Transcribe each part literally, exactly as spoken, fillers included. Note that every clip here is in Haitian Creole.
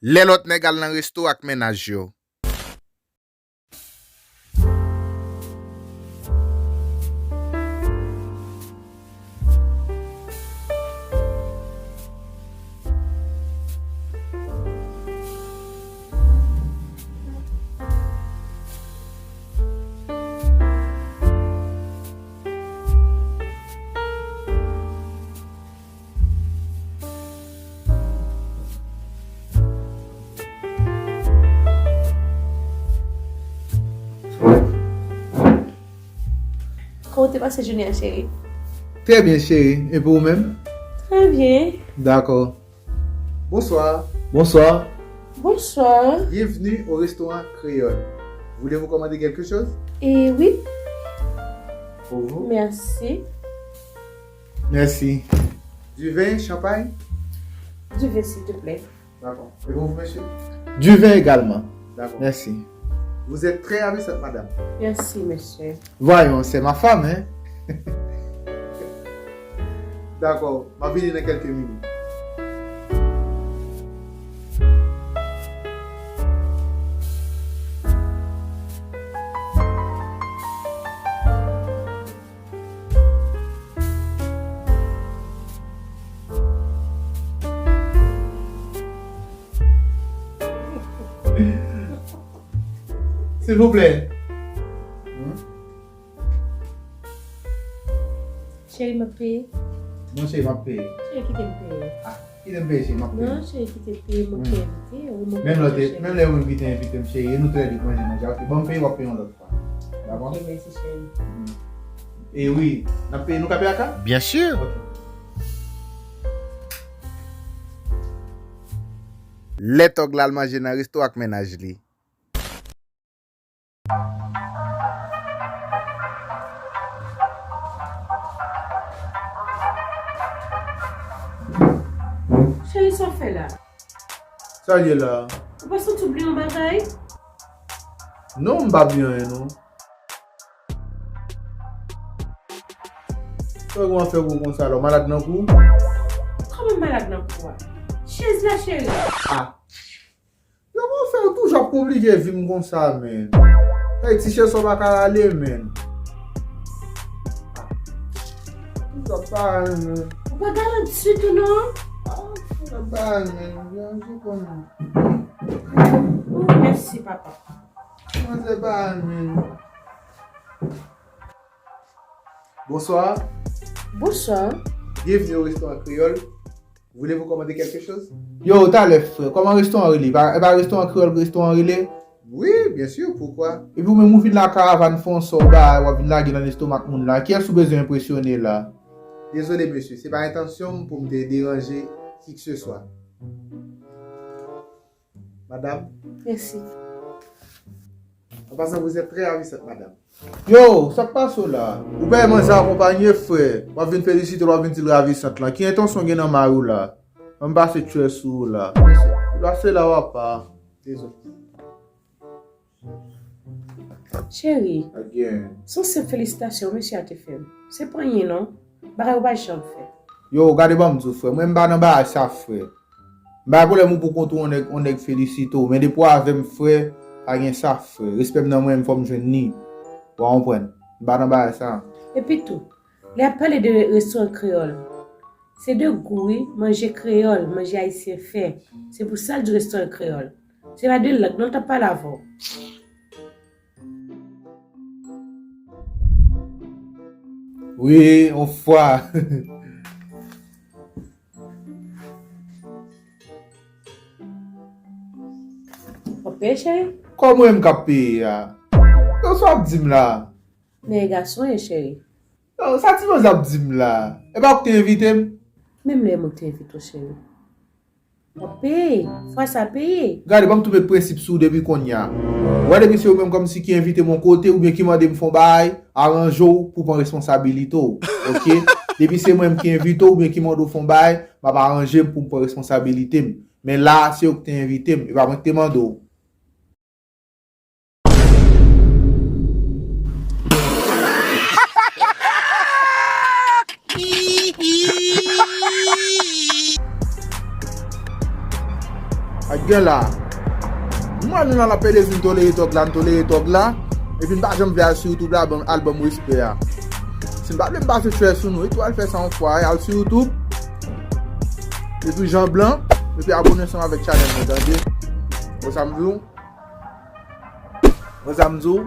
Lè lòt nèg al nan resto ak mennaj yo. Kòman w te pase jounen an, cheri? Trè byen, cheri. E pou ou menm? Trè byen. Dakò. Bonsoir. Bonsoir. Bonsoir. Bienvenue au restaurant Créole. Voulez-vous commander quelque chose? Eh oui. Pour vous? Merci. Merci. Du vin, champagne? Du vin, s'il te plaît. D'accord. Et vous, monsieur? Du vin également. D'accord. Merci. Vous êtes très ravissante, madame. Merci, monsieur. Voyons, c'est ma femme, hein? D'accord, m ap vini nan kèlke minit. Silvouplè. Cheri, m ap peye. Non, cheri, m ap peye. Cheri, kite m peye. Ah, kite m peye, cheri, m ap peye. Non, cheri, kite m peye, mwen ki envite ou, mwen ki envite cheri. Menm lè, menm lè ou menm ki te envite m, cheri, e nou trè de manje, manje, ok, ban m peye, w ap peye yon lòt fwa. Dakò? Ok, mèsi, cheri. E wi, n ap peye, nou ka peye ak kat? Byen si. Ok. Lè tòg la al manje nan resto ak mennaj li. Cheri, sa w fè la? Sa l ye la? Ou pa santi w bliye yon bagay? Non, m pa bliye anyen, non. Sa w gen w ap fè gwo konsa la? W malad nan kou? Kòman m malad nan kou a? Chèz la, cheri. Ah. Yo, mwen fè w toujou ap konplike vi m konsa, menn. Hey, ti chèz sa w pa ka rale, menn. Ah. Toujou ap pale, menn. Ou pa galant ditou, non? Ah, toujou ap pale, menn. Ou ranje kò m. Oh, mèsi, papa. Kòmanse pale, menn. Bonsoir. Bonsoir. Bienvenue au restaurant Créole. Voulez-vous commander quelque chose? Yo, talè, frè. Kòman restoran rele? E pa, e pa restoran kreyòl restoran rele? Oui, bien sûr, pourquoi? Epi ou menm ou vin la karavàn fè yon sòba, w ap vin lage nan lestomak moun la. Kiyès ou bezwen enpresyone la? Désolé, monsieur, se pa entansyon m pou m te deranje qui que ce soit. Madame. Merci. En passant, vous êtes très ravissante, madame. Yo, sa k pase w la? Ou pa wè manzè akonpanye, frè. W ap vin felisite l, w ap vin di l ravisant lan. Ki entansyon w gen nan mari w la? Ban m pase tchwè sou ou la. Pase la, w ap pa. Dezole. Cheri, se yon senp felisitasyon mesye a te fè m. Se pa anyen non. Bagay ou pa janm fè. Yo, gade ban m di w, frè. Mwen, m pa nan bagay sa, frè. M pa gen pwoblèm ou pou kont ou, yon nèg, yon nèg felisite w. Men depi w avè m, frè, pa gen sa, frè. Respè m nan mwen, fò m jwenn li. Ou konprann? M pa nan bagay sa. Epi tou, lè y ap pale de restoran kreyòl, se de gou, wi, manje kreyòl, manje ayisyen fè. Se pou sa l di restoran kreyòl. Se pa de lang non l t ap pale avè w. Wi, yon fwa. W ap peye, cheri? Kòman m k ap peye a? Yo, sa w ap di m la? Men gason ye, cheri. Yo, sa ti manzè ap di m la? E pa ou k te envite m? Menm lè e mwen k te envite w, cheri. W ap peye. Fwa sa peye. Gade, ban m tou met prensip sou w depi kounye a. Ou wè, depi se ou menm kòmsi ki envite m yon kote oubyen ki mande m fè yon bagay, aranje w pou w pran responsabilite w. Oke? Depi se mwen menm ki envite w oubyen ki mande w fè yon bagay, m ap aranje m pou m pran responsabilite m. Men la a, se ou k te envite m, e pa mwen k te mande w. A Gen la. M wè nou la, n ap pede di n tolere tòg la, n tolere tòg la. Epi n pa janm vle al sou YouTube la, ban, al ban m respè a. Si n pa vle m pase trè sou nou, epi w al fè sa yon fwa, al sou YouTube. Epi Jan Blan, epi abone ansanm avèk chanèl mwen, tande. Wè sa m di w? Wè sa m di w?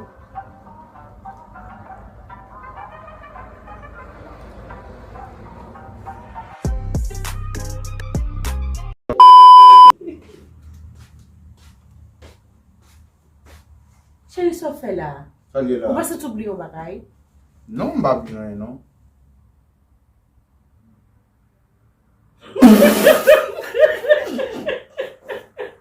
Cheri, sa w fè la? Sa l ye la? Ou pa santi w bliye yon bagay? Non, m pa bliye anyen, non.